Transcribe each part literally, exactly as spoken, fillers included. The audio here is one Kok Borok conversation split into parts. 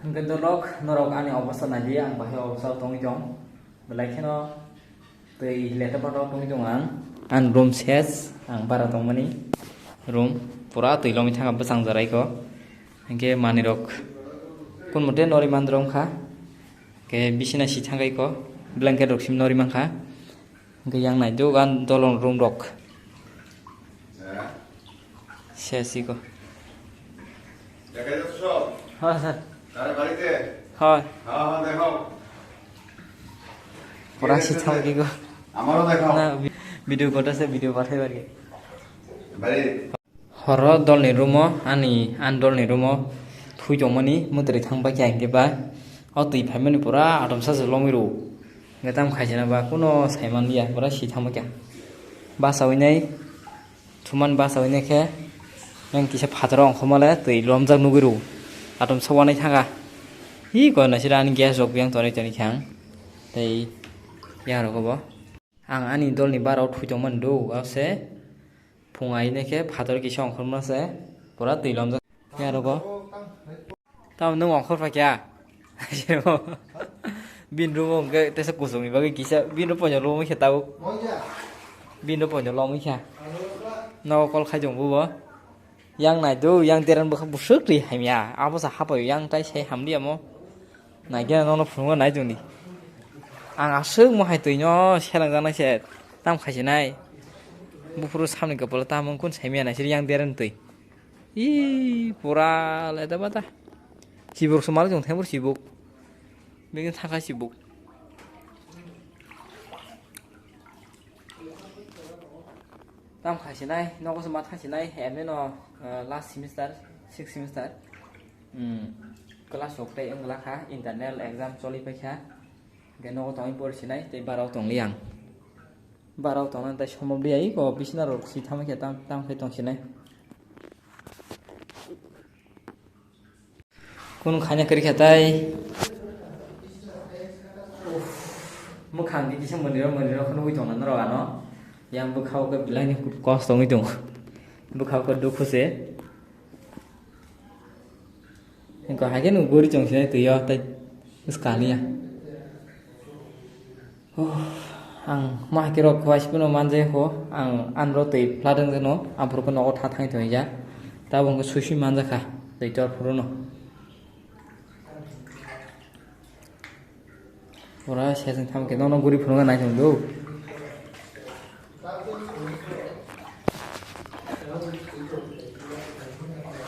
Hwnkhe dolok, norok ani obostha naidi, ang bahai obostha tongwi tong. Belai kheno twi leta phatro tongwi tong ang. Ang room ses, ang bara tongmani room. Pura twi lomwi thangkha bwsang joraikho. Hwnkhe manwirok kun mote nori mandrong kha. Hwnkhe bisina si thangkhaikho. Blanket rok sim nori mankha. Hwnkhe yang naiduk ang dolong room rok. Ses iko. দেখা যাচ্ছে সব? হ্যাঁ, স্যার। কারো বাড়িতে? হ্যাঁ। হ্যাঁ, হ্যাঁ, দেখাও। Pura si thang iko. আমারও দেখাও। না, vi-, video কটাছে, video পাঠাইবার কি? বাড়ি। Horo dolni room-o, ani, ani dolni room-o thui tongmani mwtwrwi thang bai kha, hinkhe ba o twi phaimani pura atomsa se lomwi rwo. Hwnkhe tamo khaisina ba kuno saimanliya, pura si thang bai kha. Basawi nai, thumani basawi nai khe, yang kisa phataro ongkhorma le twi lomjak nugwi rwo. Atomsa wanai thangkha. Hi koi naisira ani gas rok yang tonwi tonwi khe ang. Tei yang rogo bo. Ang ani dolni barao thui tongmani do, ase. Phung aine khe phator kisa ongkhorma se pura twi lomjak. Yarogo. Tamo nwng ongkhor phaikha. Bini room o hwnkhe tesa kuchukni bagwi kisa, bini room poino lomwi khe tabuk. Bini room poino lomwi kha. Nogo call khai tongo bo. Yang nai do, yang deran bwkha bwswk twi hamya. Abo sa hapai yang tai sai hamliya mo. Naikhe nono phunukna nai tongdi. Ang aswk mohai twino selengjaknai se tam khaisinai. Buphuru samni kwpalo tamo wngkun saimanya naisir yang derani twi. Ih, pura leda bata. Chibuk se malik tong thembur chibuk. Bini thangkha chibuk. Tam khaisinai, nogo se ma thangsinai, M A no, uh, last semester, sixth semester. Hmm. Class rok tei wngla kha, internal exam choli paikha. Hwnkhe nogo tongwi porisinai, tei barao tongli ang. Barao tongna tei somok di ai, ko bisina rok si thangma khe tam, tam khe tongsinai. Kunu khaina kwrwi kha tai. Uff, mwkhang di kisa mondir o, mondir o kheno ui tongna norok ano. Yang bwkhao khe belai ni kosto wngwi tongo. Bwkhao khe dukhu se. Wngkha hai khe nwng guri tong sinai twi o tei swkang ya. Oh, ang ma hai khe rok kwbaiphano manjai kho, ang anro twi pladwng jano, aphuru khe nogo tha thangwi tongwi ja. Tabuk hwnkhe sui sui manjakha twi tor phuru no. Pura seseng tham khe nono guri phunukna nai tong do.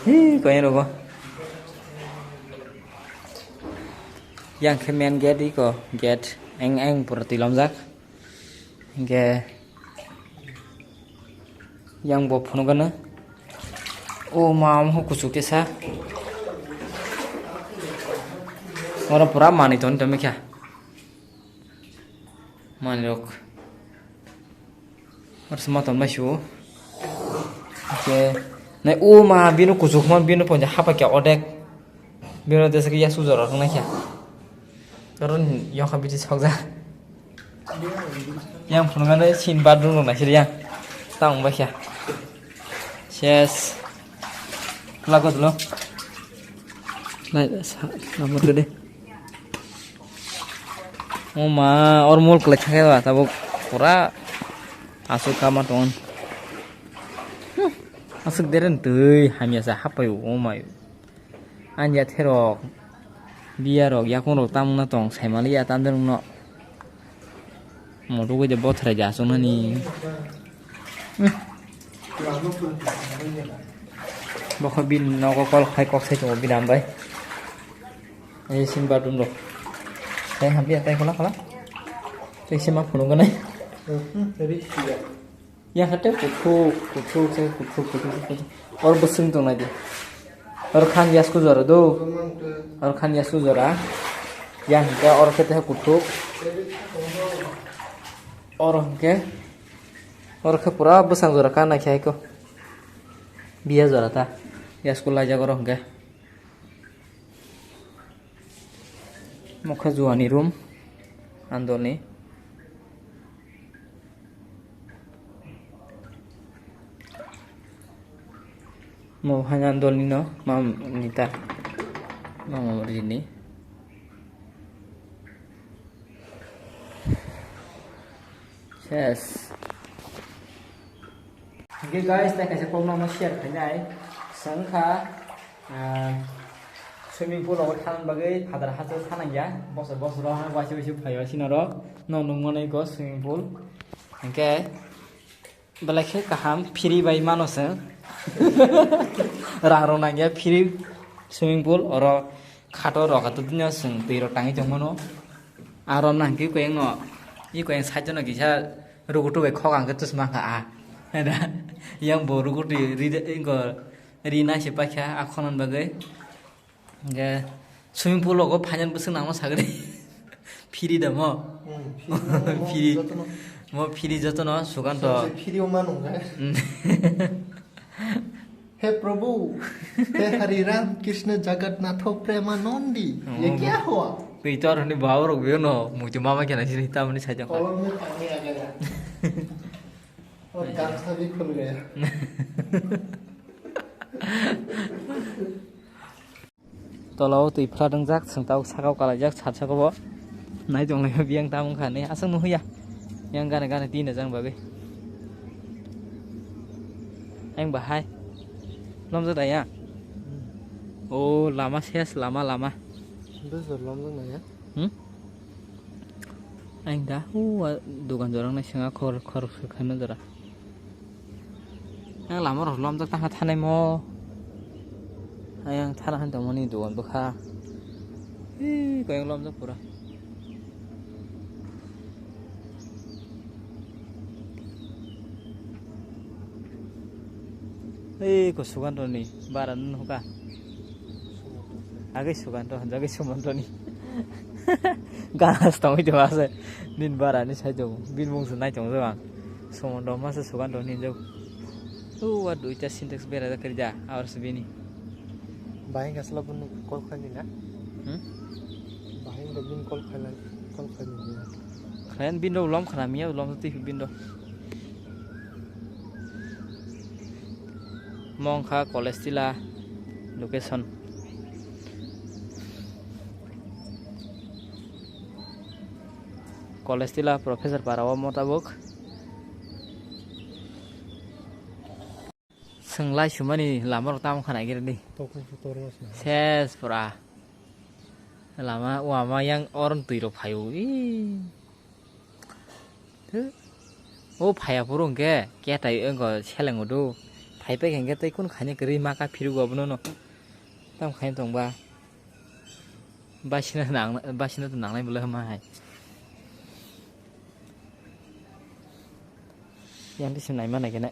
Hi, koi rogo. Yang khe main gate iko, gate eng eng pura twi lomjak. Hingke yang bo phunukgano. O ma, omo kuchuk kesa. Oro pura manwi tongwi tongwi kha. Manwi rok. Oro se ma tongmai sio. Hingke nai o ma bini kuchuk ma bini ponja hapakya odek. Bini tesa khe yasu jora rwngnaikha. Oro ni yokha biti sokjak. Yang phunukgani sin bathroom rok naisir yang. Tamo bai kha. Ses. Lago dulu. Nai, sa, lama tu deh. O ma, or mol kelai thangkhe ba, tabuk pura aswk kama tongo. Hmm, aswk deren twi hamya sa hapai o mai. Ani jathe rok, biya rok, yakung rok tamungna tong, saimaliya tamde rokno. Mo rugui de bothrai de asonani. Hmm. Bokho bini nogo kol khai kok sai tongo bini ambai. Ei sin bathroom rok. Tai hampiya tai kola kola. Tai sima phunukgani. Yang kate kuthuk, kuthuk, se kuthuk, kuthuk, kuthuk. Or bwswng tongnai di. Or khan yasku jora do. Or khan yasku jora. Yang hingke or kete kuthuk. Or hingke. Or khe pura bwsang jora ka naikhe aiko. Biya jora ta. Yasku laijak oro hingke. Mokhe juani room, andoni. Mo hai andoni no, mam nita. Mama rini. Yes. Okay guys, tei kaisa kokno share khainai. Sengkha, ah, swimming pool o thanang bagwi phadar hacho thanang ya. Bosor bosor o waisi waisi phaio sinoro. No nungmani go swimming pool. Hingke belai khe kaham, free bai mano se. Rang rok nangya, free swimming pool, oro khato rok ato dino chwng twi rok tangwi tongmano. Aro nang ki koyang no, i koyang side no kisa rukutu bai khok ang khe tus mangkha a. Yang bo rukutu ri de, ingo ri nai se paikha a khonan bagwi. Hingke swimming pool rogo phainani bwswk nangma sagri. Phiri da mo? Hmm, phiri nangma mo, phiri. Jotono. Mo phiri jotono, Sukanto. Sir, sir, phiri o manu hwnkhe. Hmm. He Prabhu, he Hari Ram Krishna Jagatnatho Premanandi. Ye kya hua? Twi tor hwnwi baborok biyano muitu mama kena sini tamani saijak. Kolom ni pani agaya. O gamsa bi khul gaya. Tola o twi phra wngjak, chwng tabuk saka o kalaijak, sat saka o nai tong lai biyang tamo wngkha hinwi aswk nuhya. Yang gana gana tin jang bagwi. Ang bahai. Lomjak da ya? O lama ses, lama, lama. Bwswk lomjak na ya? Hmm? Ang da, o, a, dogan jora wngna swnga khor, khor khaima jora. Ang lama rok lomjak tangkha thanai mo. Ayang thana han tongmani dogan bwkha. Ee, koyang lomjak pura. Ee, ko Sukanto ni bara nung hoka. Agwi Sukanto, agwi Sumanto ni. Ganas tongwi tong ase. Nin bara ni sai tongo. Bin mung se nai tong jok ang. Sumanto masa Sukanto ni jok. Uwa duita Sintex bera da kari da. Awar se bini. Bahai ka sala bunu call khai ni na? Hmm? Bahai ka bin call khai la, call khai ni na. Khlayan bin do lom khana miya lom twi bin do. Mongkha College Tila location. College Tila Professor Para o motabok. Chwng lai sumani lama rok tamo khana giri di. Tokong su torma sina. Ses pura. Lama wama yang oron twi rok phaio. Ii. Thw. O phaiya phuru hwnkhe ketai wngkha seleng udu. Phai pai khe hwnkhe tei kun khaini kwrwi ma ka phiru go abono no. Tam khaini tongba. Basina nang, basina to nangnai bwlai ma hai. Yang tisi naima nai kene.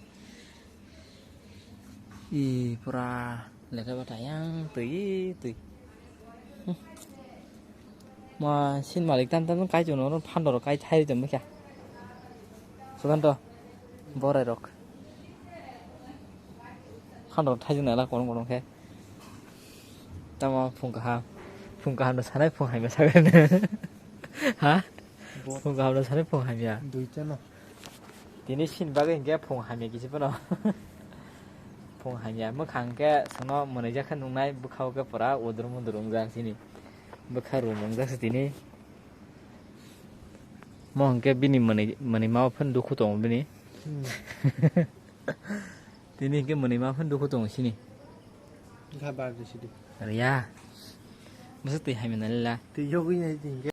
I pura lekha bata yang twi twi. Hmm. Ma sin malik tam tam kai jono ro phandor kai thai ri tong kya. Sukanto borai rok. Phandor thai jona la korong korong khe. Tamo phung kaham. Phung kaham no sanai phung hamya sagan. Ha? Bo- Phung kaham no sanai phung hamya. Duita no. Tini sin bagwi hingke phung hamya kisi phano. Phung hamya. Mwkhang ke sono mwnwi jakha nungnai bwkhao ke pura udrum udrum jak sini. Bwkha rum wngjak se tini. Mo hingke bini mwnwi, mwnwi ma phano dukhu tongo bini. Hmm. Tini hingke mwnwi ma phano dukhu tongo sini. Wngkha bar de sidi. Riya. Bwswk twi hamya nalila. Twi yogwi nai di hingke.